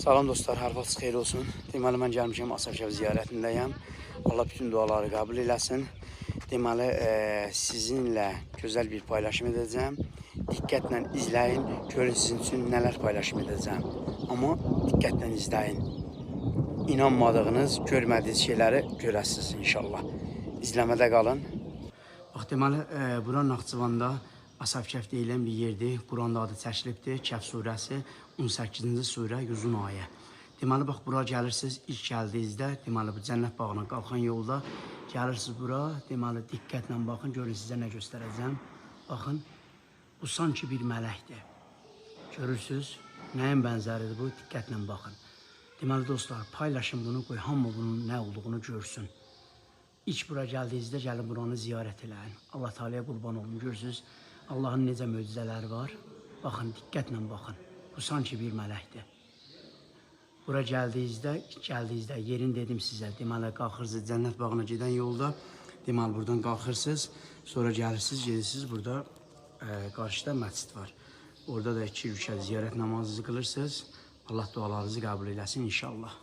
Salam dostlar, hər vaxt xeyir olsun. Deməli, mən gəlmişəm Asaf Kəf ziyarətindəyəm. Allah bütün duaları qəbul eləsin. Deməli, sizinlə gözəl bir paylaşım edəcəm. Diqqətlə izləyin, görün sizin üçün nələr paylaşım edəcəm. Amma diqqətlə izləyin. İnanmadığınız, görmədiyiniz şeyləri görəsiniz inşallah. İzləmədə qalın. Bax, deməli, bura Naxçıvanda Asaf Kəf deyilən bir yerdir. Quranda adı çəkilibdir. Kəf surəsi 18-ci surə 100-un ayə. Deməli, bax, bura gəlirsiniz. İlk gəldiyinizdə, deməli, bu Cənnət bağına qalxan yolda gəlirsiniz bura. Deməli, diqqətlə baxın, görün sizə nə göstərəcəm. Baxın, bu sanki bir mələkdir. Görürsüz, nəyin bənzəridir bu? Diqqətlə baxın. Deməli, dostlar, paylaşın bunu, qoy hamı bunun nə olduğunu görsün. İlk bura gəldiyinizdə gəlin buranı ziyarət eləyin. Allah Teala'ya qurban olun. Görürsüz, Allahın necə möcüzələri var. Baxın, diqqətlə baxın. Bu sanki bir mələkdir. Bura gəldiyinizdə, ilk gəldiyinizdə yerin dedim sizə. Deməli, qalxırsınız Cənnət bağına gedən yolda. Deməli, buradan qalxırsınız. Sonra gəlirsiniz, gedirsiniz. Burada qarşıda məscid var. Orada da iki rükət ziyarət namazınızı qılırsınız. Allah dualarınızı qəbul eləsin inşallah.